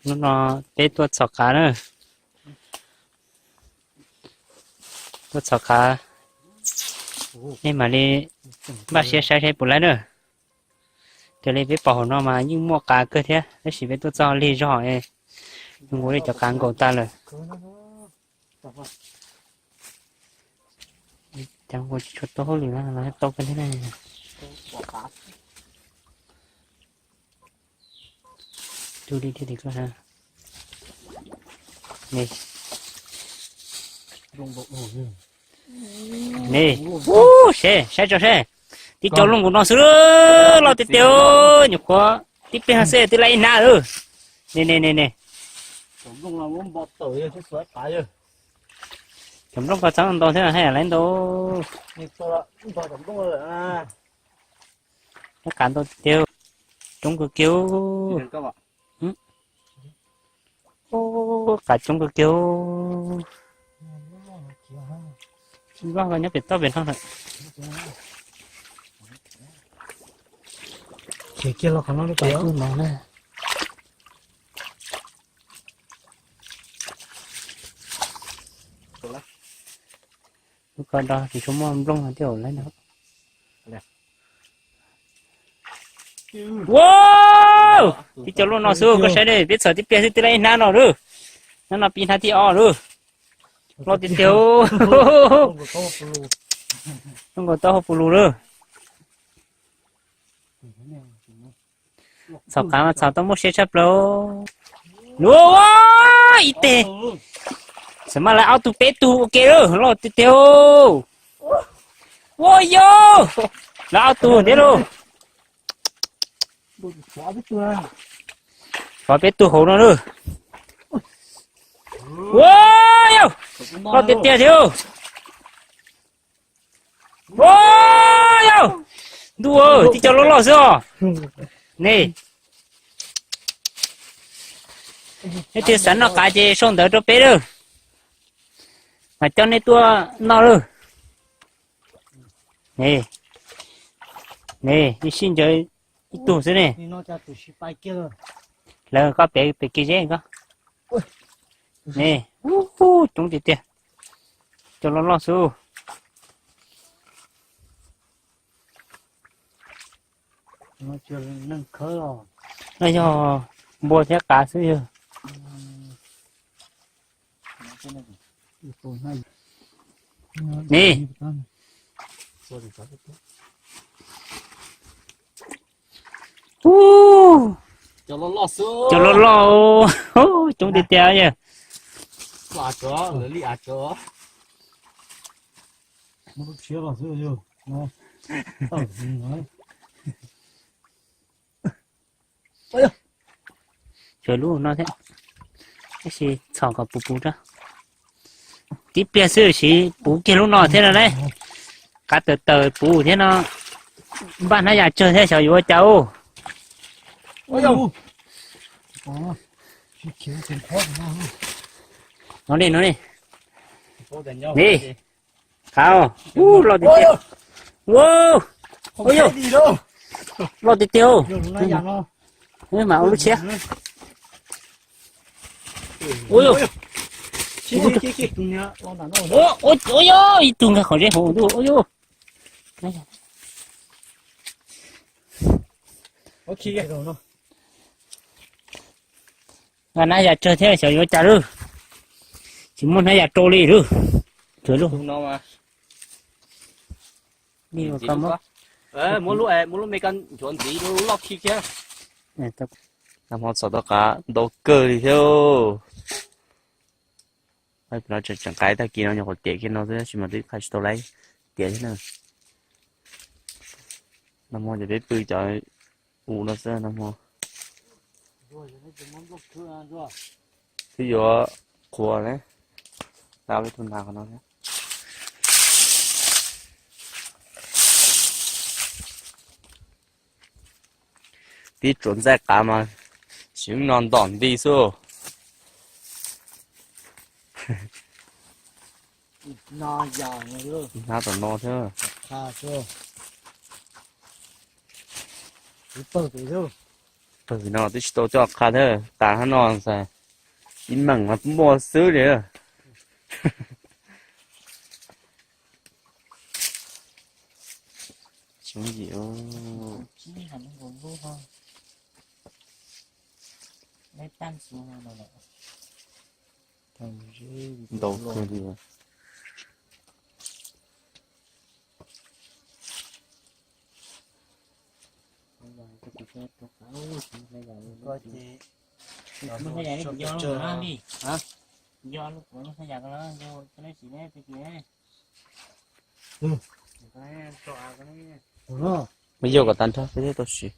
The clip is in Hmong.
Hnub no peb tuaj txhom qav na. Tuaj txhom qav, nej mam li npaj siab saib saib puas laib na. Raws li peb pom hauv no mas yeej muaj qav kawg thiab, tab sis peb tuaj txog lig zog, zoo nkaus li cov qav nkaum tag lawm. Cas ua tsis tshua tau hauj lwm no los tau kawg thiab na. Ni, ub, seb, saib tso seb. Tib co looj nkaus no xwb, loj tiag tiag, nyuam qhuav tib pliag xwb twb laib ib hnab lawm. Ni ni ni ni. Cov nplooj ko txhob ntau thiab, haj yam laib ntau. Qav ntau tiag tiag, coob kawg kiag. Qav coob kawg kiag. Vaj ko nyob pem toj pem no lawm. Ces kiag los qhov no lub pem no na. Lub ko do tsis tshua muaj nplooj no thiab lawm no. Wow, tib co luaj no xwb koj saib ne, peb txhom tib pliag xwb twb laib ib hnab no lawm. Hnab no pib hnab thib ob lawm. Loj tiag tiag. Zoo nkaus taub hau pus lus lawm. Txhom qav mas txhom tau muaj siab tshaj plaws. Luag ib teg, xam maj lawv ob tug peb tug ua ke lawm, loj tiag tiag. Ua yau, lawv ob tug thiab lauj. Xov peb tug hauv no lawm. Ua yau, loj tiag tiag thiab. Ua yau, ntuj, tib co loj loj xwb os. Ne, nej twg xav noj qav ces sau ntawv rau peb lawm, mas coj nej tuaj noj lawm. Ne, ne, ib sij ncaws ib tug xwb ne. Lawv koj pem pem kev zeb ko. Ne, coob tiag tiag. Cov loj loj xwb. No yog npua thiab qav xwb yog. Ni, cov loj loj, coob tiag tiag yog. Tshuav lub no thiab, tab sis txhom kom puv puv rau. Tib pliag xwb sis puv kiag lub no thiab no ne. Qav tawm tawm puv thiab no, npaj hnab yam tsawg thiab xyov yuav ua cas. No ne, no ne. Ni, qav, ub, loj tiag tiag. Ua, ua yau, loj tiag tiag. Mas ua lub tshiab. Ua yau, ua yau, ib tug nkag qhov zeb hauv ntuj, ua yau. Hnab yam tsawg thiab xyov yuav cas lawm. Tsis muaj hnab yam rau li lawm. Muab lub, muab lub me ko nchuav ntxiv loj khi thiab. Nag hmo txhom tau qav ntau kawg li thiab. No tseem qaib tag kis no nyuam qhuav tiam kiag no xwb, tab sis mas twb qhai tsis tau laib tiam thiab na. Nag hmo ces peb pw cov u no xwb nag hmo. Twb yuav qhuav ne, tau peb tug nag qhov no thiab. Tib tsuas ntxaij qav mas sim no ntom nti xwb. Hnab tom no thiab. Pawg no twb tsis tau coj qha thiab, tas hnub no xav ib meem mas muaj xwb li. Tsis yim, ntau kawg li. Muab yog kom tag nrho thiab tau siv.